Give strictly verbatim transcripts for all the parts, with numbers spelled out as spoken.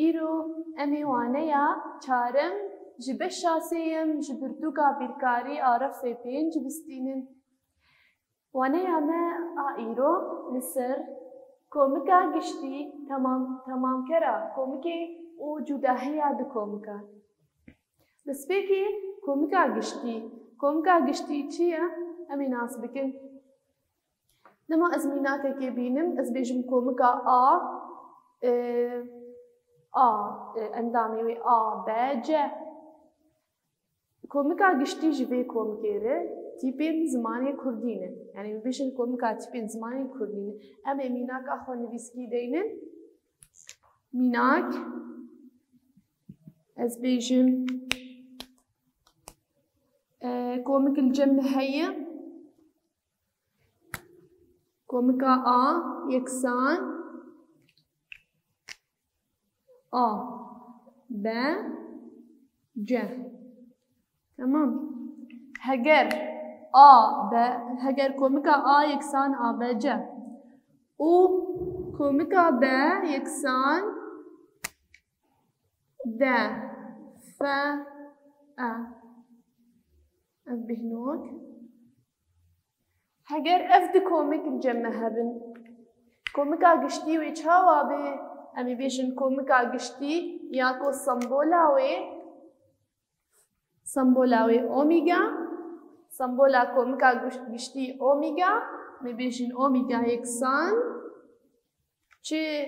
Îro em ê waneya çarem ji beşa sêyem ji pirtûka bîrkarî a refê pênc bistînin. Waneya me a îro li ser komika giştî, temam, temamkera komikê û cudahiya du komikan. Destpêkê komika giştî. Komika giştî çi ye? Em ê nas bikin. Dema ez mînakekê bînim, ez bêjim komika A, e, A, e, endamê wê A, B, C. Komika giştî ji vê komikê re tîpên zimanê kurdî ne. Yanî, em bêjin komika tîpên zimanê kurdî ne. Em ê mînaka xwe nivîskî deynin. Mînak, ez bêjim, e, komik li cem me heye. Komika A yeksan A, B, C. Tamam. Heger A, B, heger komika A yeksan A, B, C û komika B yeksan D, F, E. Ev bêhnok. Heger ev du komik li cem me hebin, komika giştî wê çawa bê? Em ê bêjin komika giştî ya ku sembola wê, sembola wê omîga, sembola komika giş-, giştî omîga, em ê bêjin omîga yeksan. Çi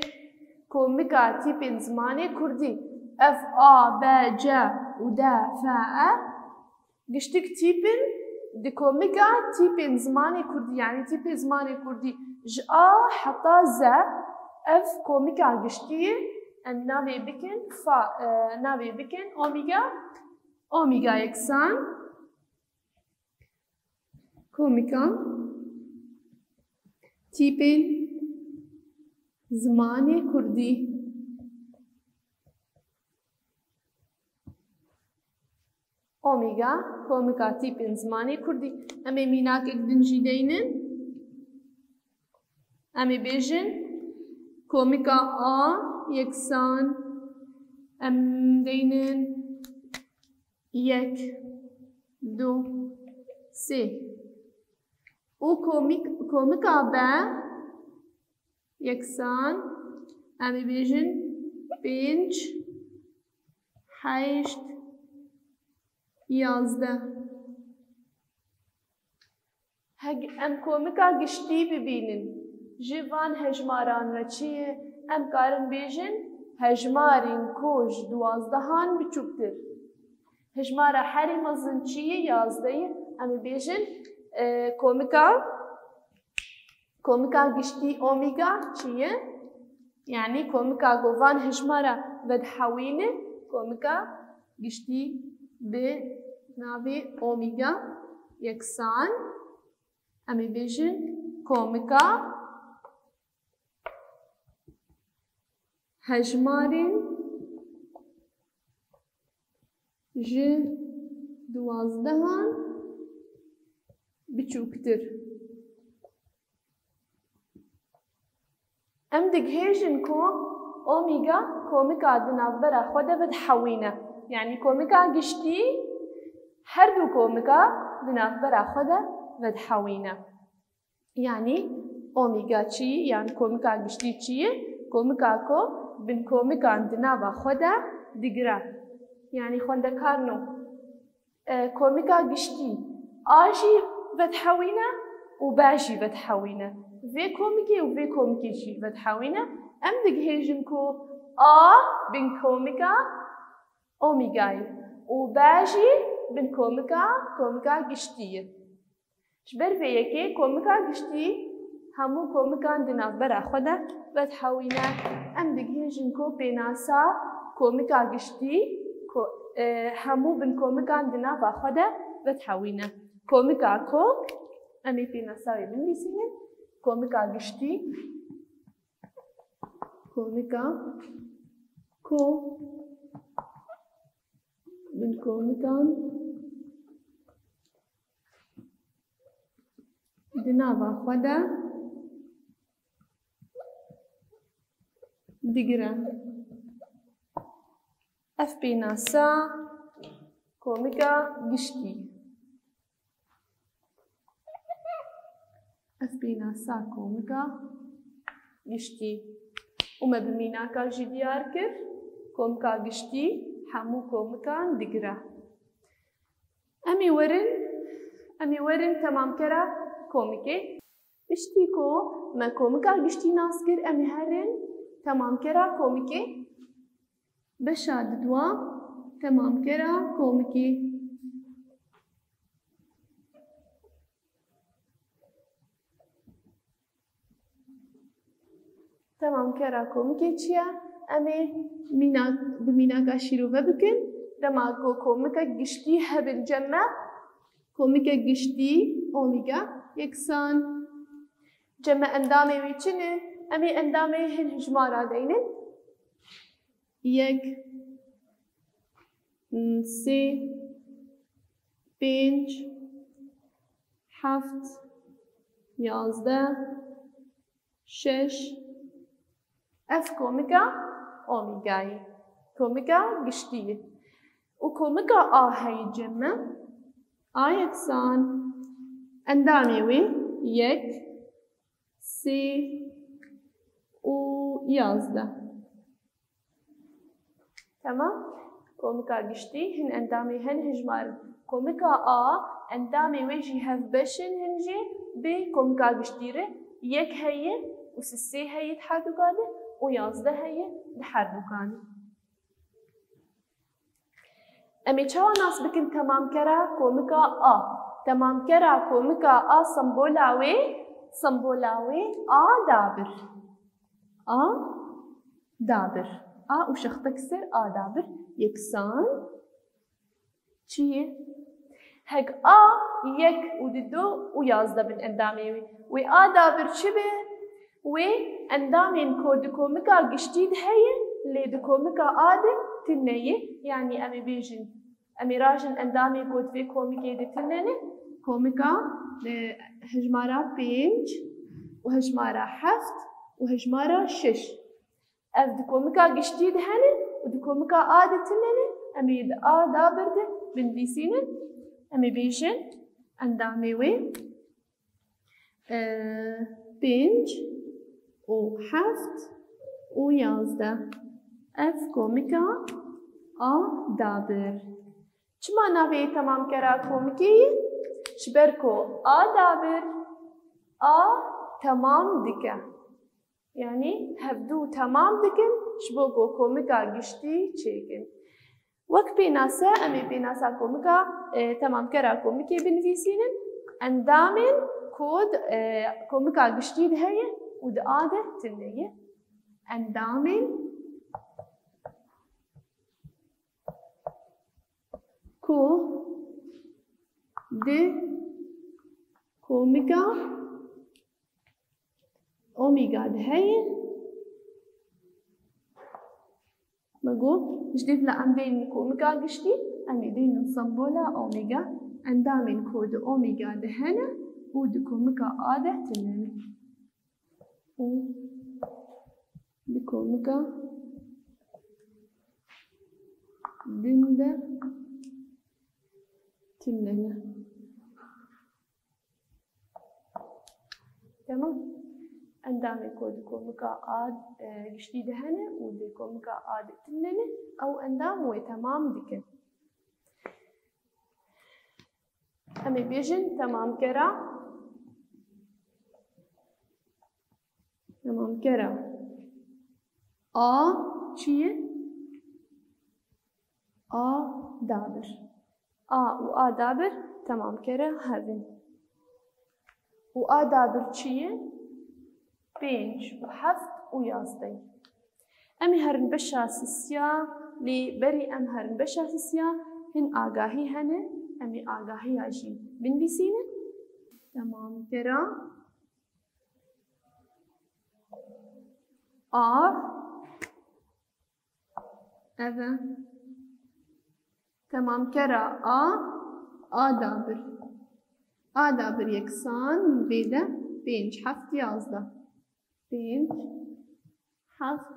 komika tîpên zimanê kurdî. Ev A, B, C û D, F, E giştik tîp in di komika tîpên zimanê kurdî, yanî tîpê zimanê kurdî ji A heta Z, ev komika giştî ye. Em navê bikin fa, e, navê bikin omîga, omîga yeksan. Komika tîpên zimanê kurdî. Omîga, komika tîpên zimanê kurdî. Em ê mînakek din jî deynin. Em ê bêjin, komika A yeksan, em deynin yek, du, sê. Û komik-, komika B yeksan, em ê bêjin pênc, heşt, yazdeh. Heg-, em komika giştî bibînin. Ji van hejmaran re çi ye? Em karin bêjin, hejmarên ku ji duwazdehan biçûktir. Hejmara herî mezin çi ye? Yazdeh ye. Em ê bêjin, e, komika, komika giştî omîga çi ye? Yanî komika ku van hejmara vedihewîne, komika giştî bi navê omîga yeksan. Em ê bêjin komika hejmarên ji duwazdehan biçûktir. Em digihêjin ku omîga komika di navbera xwe de vedihewîne. Yanî komika giştî her du komika di navbera xwe de vedihewîne. Yanî omîga çi ye? Yan komika giştî çi ye? Komika ku binkomikan di nava xwe de digire. Yanî xwendekarno, e, komika giştî A jî vedihewîne û B jî vedihewîne. Vê komikê û vê komikê jî vedihewîne. Em digihêjin ku A binkomika omîga ye û B jî binkomika komika giştî ye. Ji ber vê yekê komika giştî hemû komikan di navbera xwe de vedihewîne. Em digihêjin ku pênasa komika giştî ko-, e, hemû binkomikan di nava xwe de vedihewîne. Komika ku, em ê pênasa wê binivîsînin, komika giştî, komika ku binkomikan di nava xwe de digire. Ev pênasa komika giştî. Ev pênasa komika giştî. Û me bi mînaka jî diyar kir, komika giştî hemû komikan digire. Em ê werin, em ê werin temamkera komikê. Piştî ku me komika giştî nas kir, em ê herin temamkera komikê. Beşa didwa, temamkera komikê. Temamkera komikê çi ye? Em ê mînak, bi mînaka şîrove bikin. Dema ku komikek giştî hebin cem me, komikek giştî omîga yeksan. Cem me endamê wî çi ne? Em ê endamê hin hijmara deynin. Yek, sê, pênc, heft, yazdeh, şeş. Ev komika omîgayê. Komika giştî ye. Û komika a heye cem me. A yeksan. Endamê wê yek, sê û yazdeh. Tamam. Komika giştî hin endamê hen hijmar in. Komika a, endamê wê jî hevbeş in, hin jî bi komika giştî re yek heye û sisê heye di her duka de û yazdeh heye di her duka de. Em ê çawa nas bikin temamkera komika a? Temamkera komika a sembola wê, sembola wê a dabir. A dabir. A û şextek ser a dabir yeksan çi ye? Hek a yek û dido û yazdeh bin endamê wê. Wê a dabir çi be? Wê endamên ku di komika giştî de heye, lê di komika a de tune ye. Yanî em ê bêjin, em ê rajin endamê ku di vê komikê de tune ne. Komika, e, hejmara pênc û hejmara heft û hejmara şeş. Ev di komika giştî de hene û di komika a de tune ne. Em ê di a dabir de binivîsînin. Em ê bêjin endamê wê, e, pênc û heft û yazdeh. Ev komika a dabir. Çima navê temamkera komikê ye? Ji ber ku a dabir a temam dike. Yanî hevdû temam dikin, ji bo ku komika giştî çêkin. Wek pênase, em ê pênasa komika, e, temamkera komikê binivîsînin. Endamên ku di, e, komika giştî de heye û di a de tune ye. Endamên ku di komika omîga de heye. Me got, ji dê bila em bêjin komika giştî, em ê bêjin sembola omîga, endamên ku di omîga de hene û di komika a de tune ne. Û di komika din de tune ne. Tamam. Endamê ku di komika a, e, giştî de hene û di komika a de tune ne, ew endam wê temam dike. Em ê bêjin temamkera, temamkera a çi ye? A dabir. A û a dabir temamkera hev in. Û a dabir çi ye? Pênc û heft û yazdeh. Em ê herin beşa sisiya, lê berî em herin beşa sisiya, hin agahî hene, em ê agahiya jî binivîsînin. Temamkera a. Ev e. Temamkera a, a dabir. A dabir yeksan, vê de pênc, heft, yazdeh. Pênc, heft,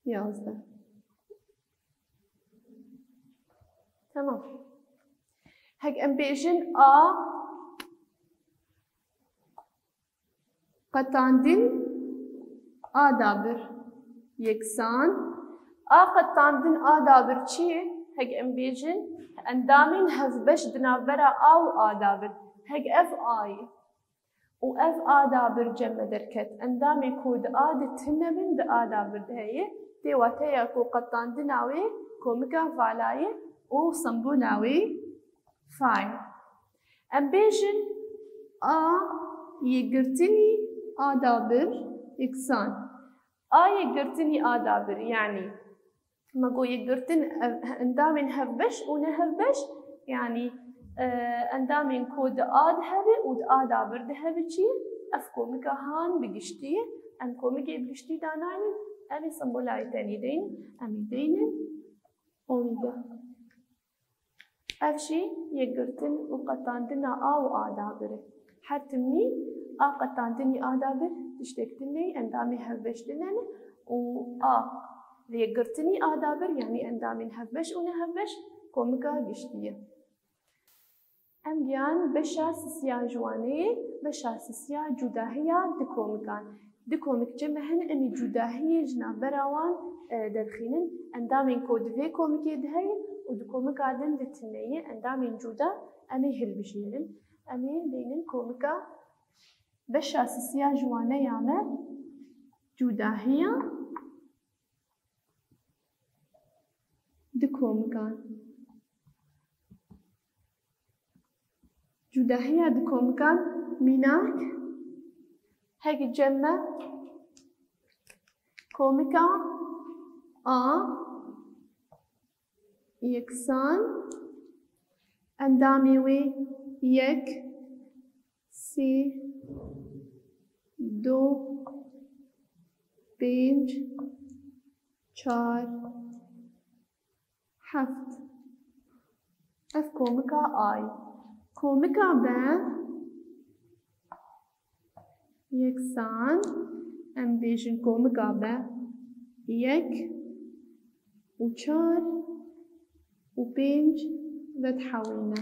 yazdeh. Tamam. Hek em bêjin a qetandin a dabir yeksan. A qetandin a dabir çi ye? Hek em bêjin endamên hevbeş di navbera a û a dabir. Hek ev a ye. Û ev a dabir cem me derket. Endamê ku di a de tune bin, di a dabir de heye. Tê wateya ku qetandina wê komika vala ye û sembola wê fa ye. Em bêjin a yekgirtinî a dabir yeksan. A yekgirtinî a dabir, yanî me got yekgirtin, ev, endamên hevbeş û ne hevbeş, yanî, e, endamên ku di a de hebe û di a dabir de hebe çi ye? Ev komika han bi giştî ye. Em komikê bi giştî danaynin, em ê sembola wê tenê deynin, em ê deynin omega. Ev jî yekgirtin û qetandina a û a dabir e. Her timî a qetandinî a dabir tiştek tune ye, endamê hevbeş tune ne û a yekgirtinî a dabir, yanî endamên hevbeş û ne hevbeş, komika giştî ye. Em giyan beşa sisiya ji waneyê, beşa sisiya cudahiya di komikan. Di komik cem me hene, em ê cudahiyê ji navbera wan, e, derxînin. Endamên ku di vê komikê de heye û di komika din de tune ye, endamên cuda em ê hilbijêrin. Em ê bênin komika beşa sisiya ji waneya me, cudahiya di komikan. Cudahiya di komikan mînak, hek cem me komika a yeksan, endamê wê yek, sê, du, pênc, çar, heft. Ev komika A ye. Komika B yeksan, em bêjin komika B yek û çar û pênc vedihewîne.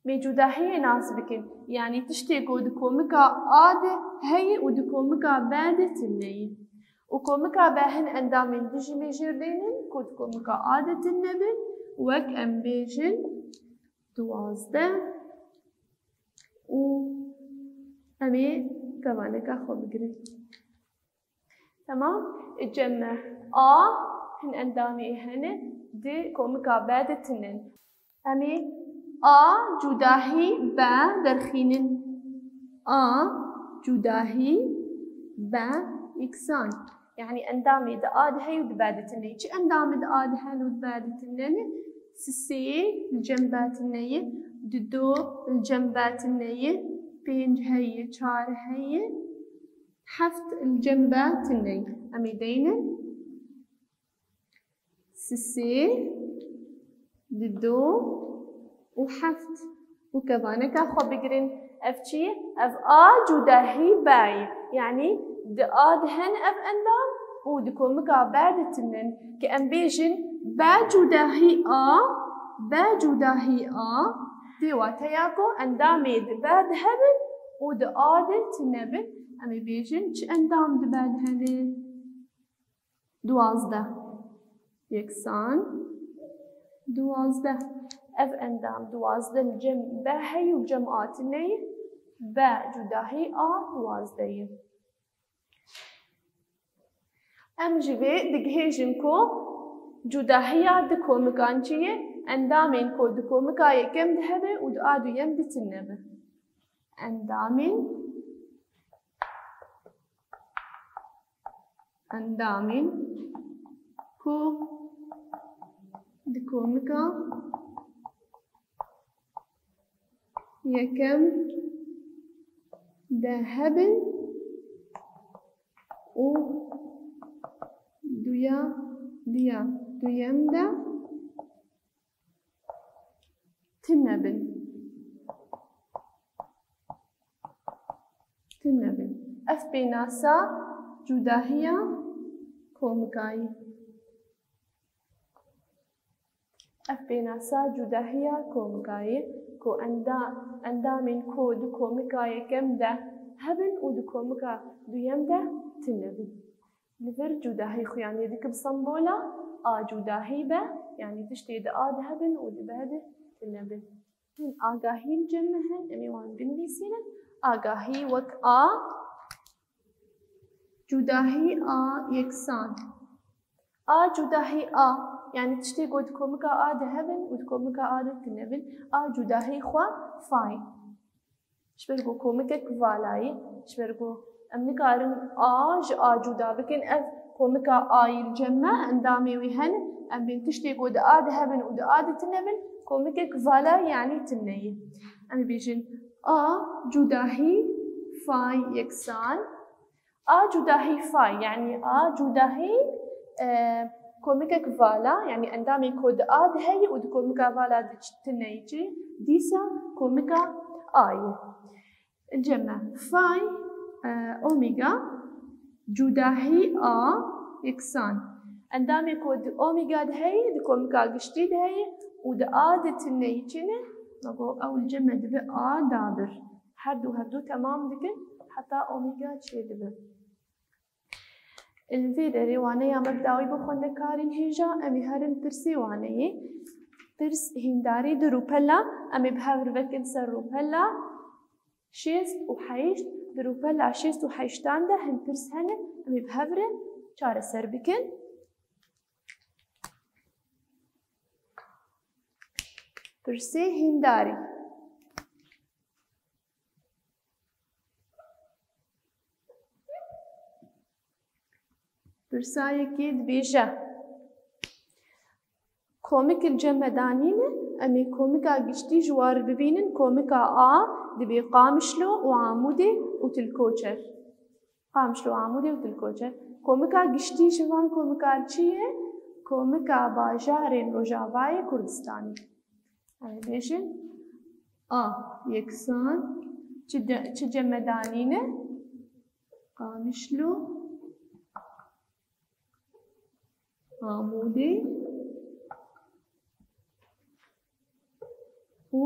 Mê cudahiyê nas bikin, yanî tiştê ku di komika A de heye û di komika B de tune ye. Û komika B hin endamên din jî mê jêr deynin ku di komika A de tune bin, wek em bêjin duwazdeh û em ê kevaneka xwe bigirin. Temam. Cem me A hin endamê hene di komika B de tune ne. Em ê A cudahî B derxînin. A cudahî B yeksan. Yanî endamê di A de heye û di B de tune ye. Çi endamê di A de hene û di B de tune ne? Sisê li cem B tune ye, dido li cem B tune ye, pênc heye, çar heye. Heft li cem B tune ye. Em ê deynin. Sisê, dido û heft. Û kevaneka xwe bigirin. Ev çi ye? Ev A cudahî B ye. Yanî di A de hene ev endam û di komika B de tune ne. Ke em bêjin B cudahî A, B cudahî A, tê wateya ku endamê di B de hebin û di A de tune bin. Em ê bêjin çi endam di B de hene? Duwazdeh. Yeksan duwazdeh. Ev endam duwazdeh li cem B heye û cem A tune ye. B cudahî A duwazdeh ye. Em ji vê digihêjin ku cudahiya di komikan çi ye? Endamên ku di komika yekem de hebe û di a duyem de tune be. Endamên, endamên ku di komika yekem de hebin û duya, duya, duyem de tune bin. Tune bin. Ev pênasa cudahiya komikayî. Ev pênasa cudahiya komika ye ku enda-, endamên ku di komika yekem de hebin û di komika duyem de tune bin. Li vir cudahî xuyaniyê dikim sembola a cudahî be, yanî tiştê di a de hebin û di be de tune bin. Hin agahî li cem me hin, em ê wan binivîsînin. Agahî wek a, cudahî a yeksan. A cudahî a, yanî tiştê ku di komika a de hebin û di komika a de tune bin. A cudahî xwe fay. Ji ber ku komikek vala ye, ji ber ku em nikarin a ji a cuda bikin, ev komika a yî li cem me, endamê wî hene, em bên tiştê ku di a de hebin û di a de tune bin, komikek vala ye, yanî tune ye. Em ê bêjin a cudahî fay yeksan. A cudahî fay, yanî a cudahî, e, komikek vala, yanî endamê ku di a de heye û di komika vala de tune ye, dîsa komika a ye. Cem me fay, e, omega, cudahî a yeksan. Endamê ku di omega de heye, di komika giştî de heye û di a de tune ye çi ne? Me got ew li cem me dibe a dabir. Her du, her du temam dikin, heta omega çê dibe. Li vê derê waneya me bi dawî bo xwendekarên hêja, em ê herin pirsê waneyê. Pirs hîndarî di rûpela, em ê bi hev re vekin ser rûpela şêst û heşt, di rûpela şêst û heştan de hin pirs hene, em ê bi hev re çareser bikin. Pirsê hîndarî. Pirsa yekê dibêje, komik li cem me danîne, em ê komika giştî ji war bibînin, komika A dibê Qamişlo û Amûdê û Til Koçer. Qamişlo, Amûdê û Til Koçer. Komika giştî ji van komikan çi ye? Komika bajarên Rojavayê Kurdistanê. Em ê bêjin A yeksan çi de, çi cem me danîne? Qamişlo, Amûdê û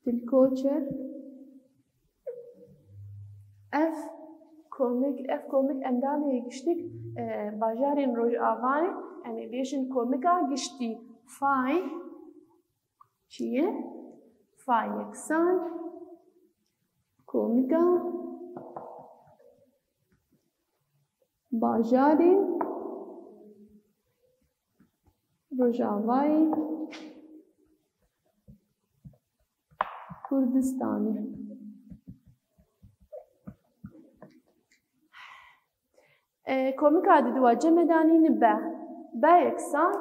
Til Koçer. Ev komik, ev komik endamê giştik, e, bajarên Rojava ne. Em ê bêjin komika giştî. Fay çi ye? Fay yeksan komika bajarên Rojavayê Kurdistanê. E, komika diduwa cem me danîne B. B yeksan.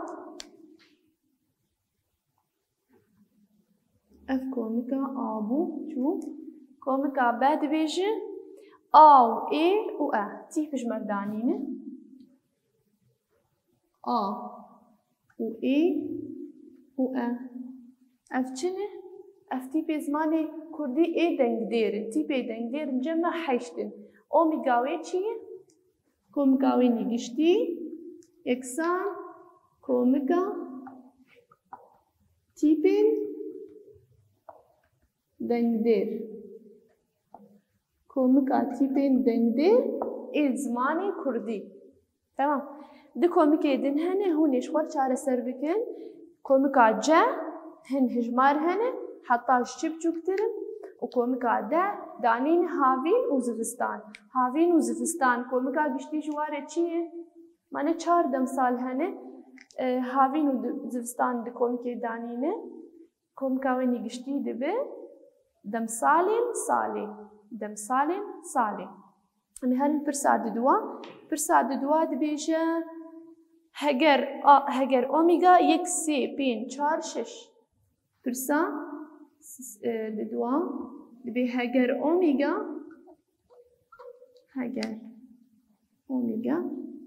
Ev komika A bû, çû. Komika B dibêje A û Ê û E. Tîp ji me ve danîne. A û Ê û E. Ev çi ne? Ev tîpê zimanê kurdî ê dengdêr in. Tîpê dengdêr in cem me heşt in. Omega wê çi ye? Komika wê nî giştî yeksan komika tîpên dengdêr. Komika tîpên dengdêr ê zimanê kurdî. Temam. Du komikê din hene, hûn ê ji xwe re çareser bikin. Komika C hin hijmar hene, heta ji çi biçûktir in. Û komika D danîn havîn û zivistan. Havîn û zivistan, komika giştî ji wa re çi ye? Mane çar demsal hene, e, havîn û di-, zivistan di komikê danîne. Komika wê nî giştî dibe demsalên salê. Demsalên salê. Em ê herin pirsa diduwa. Pirsa diduwa dibêje heger a, heger omega yek, sê, pênc, çar, şeş. Pirsa s-, e, diduwa dibê heger omega, heger omega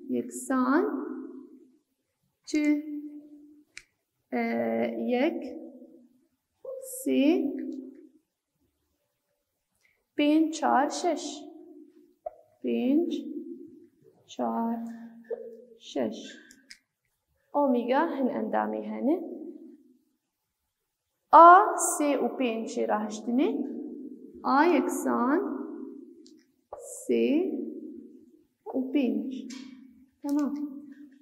yeksan çi? E, yek, sê, pênc, çar, şeş. Pênc, çar, şeş. Omega hin endamê hene. A sê û pênc jê rahiştinê. A yeksan sê û pênc. Tamam.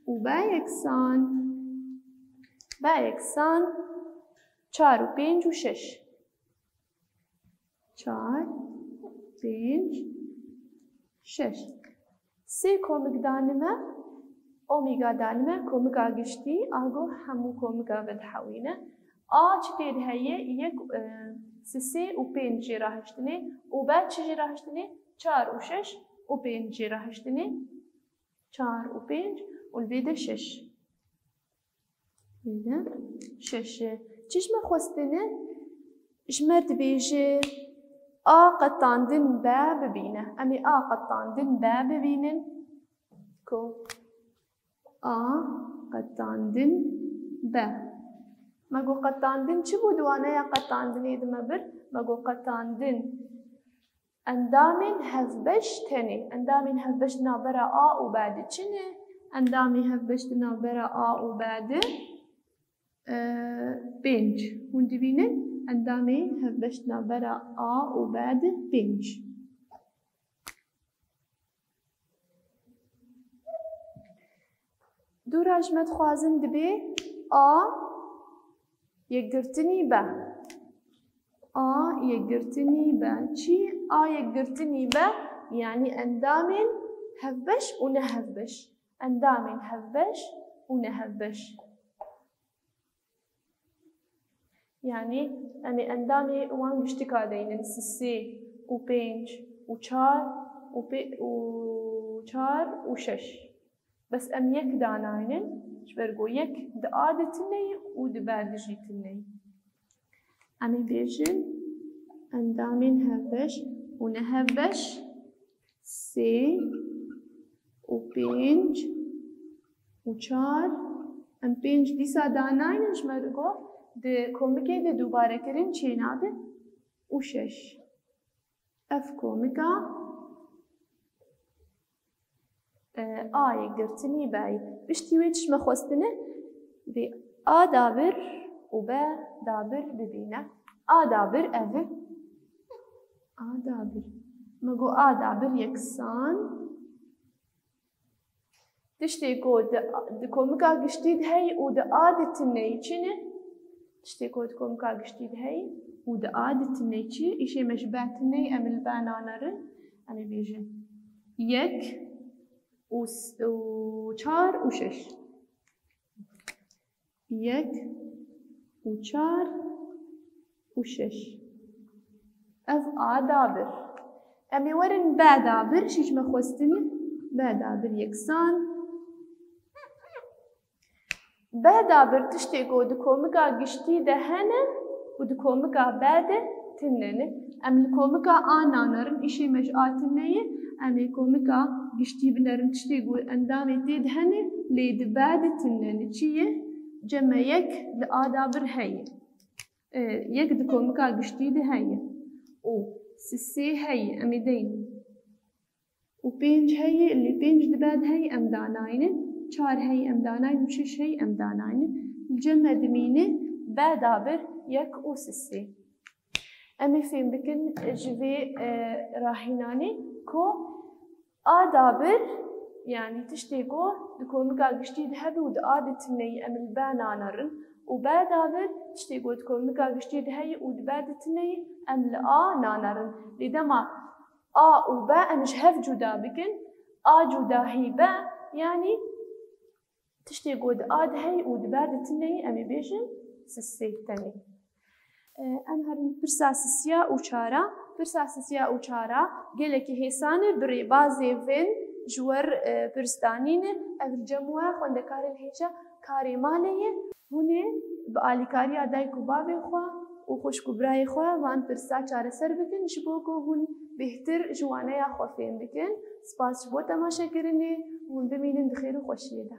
Û B yeksan, B yeksan çar û pênc û şeş. Çar, pênc, şeş. Sê komik danime, omega danime, komika giştî, ago hemû komika vedihewîne. A çi tê de heye? Yek, e, sisê û pênc jê rahiştinê û B çi jê rahiştinê? Çar û şeş û pênc jê rahiştinê. Çar û pênc û li vê de şeş. Şeş. Çi ji me xwestine? Ji me dibêje A qetandin B bibîne. Em ê A qetandin B bibînin. Ku A qetandin B. Me got qetandin çi bû? Di waneya qetandinê de me bir. Me got qetandin Endamên hevbeş tenê. Endamên hevbeş di navbera A û B de çi ne? Endamên hevbeş di navbera A û B de, e, pênc. Hûn dibînin endamên hevbeş di navbera A û B de pênc. Dûra ji me dixwazin dibê A yekgirtinî B. A yekgirtinî B. Çi? A yekgirtinî B, yanî endamên hevbeş û nehevbeş. Endamên hevbeş û nehevbeş. Yanî, em ê endamê wan giştika deynin, sisê û pênc û çar û pê-, û çar û şeş. Bes em yek danaynin, ji ber ku yek di A de tune ye û di B de jî tune ye. Em ê bêjin, endamên hevbeş û nehevbeş, sê û pênc û çar. Em pênc dîsa danaynin, ji me re got, di komikê de dubare kirin çênabe û şeş. Ev komika, e, A yekgirtinî B ye. Piştî wê çi ji me xwestine? Vê A dabir û B dabir bibîne. A dabir ev e. A dabir. Me got A dabir yeksan. Tiştê ku di, di komika giştî de heyî û di A de tune yî çi ne? Tiştê ku di komika giştî de heyî û di A de tune yî çi? Îşê me ji B tune yî, em li B nanerin. Em ê bêjin yek û s-, û çar û şeş. Yek û çar û şeş. Ev A dabir. Em ê werin B dabir, çi ji me xwestin? B dabir yeksan. B dabir tiştê ku di komika giştî de hene û di komika B de tune ne. Em li komika A nanerin, îşê me ji A tune ye, em ê komika giştî binerin, tiştê ku endamê tê de hene, lê di B de tune ne. Çi ye? Cem me yek li A dabir heye. E, yek di komika giştî de heye. Û sisê heye, em ê deyin. Û pênc heye, lê pênc di B de heye, em danaynin. Çar heye, em danaynin. Û şeş heye, em danaynin. Li cem me dimîne B dabir yek û sisê. Em ê fêm bikin ji vê, e, rahînanê ku A dabir, yanî tiştê ku di komika giştî de hebe û di A de tune yî, em li B nanerin. Û B dabir, tiştê ku di komika giştî de heye û di B de tune yî, em li A nanerin. Lê dema A û B em ji hev cuda bikin, A cudahî B, yanî tiştê ku di A de heye û di B de tune yî, em ê bêjin sisê tenê. Em herin pirsa sisiya û çara. Pirsa sisiya û çara gelekî hêsan e, bi rêbazê vin ji wer, e, pirsdanî ne. Ev li cem we xwendekarên hêja karê malê ye. Hûn ê bi alîkariya dayik û bavê xwe û xwişk û birayê xwe van pirsa çareser bikin, ji bo ku hûn bêhtir ji waneya xwe fêm bikin. Spas ji bo temaşekirinê, hûn bimînin di xêr û xweşiyê de.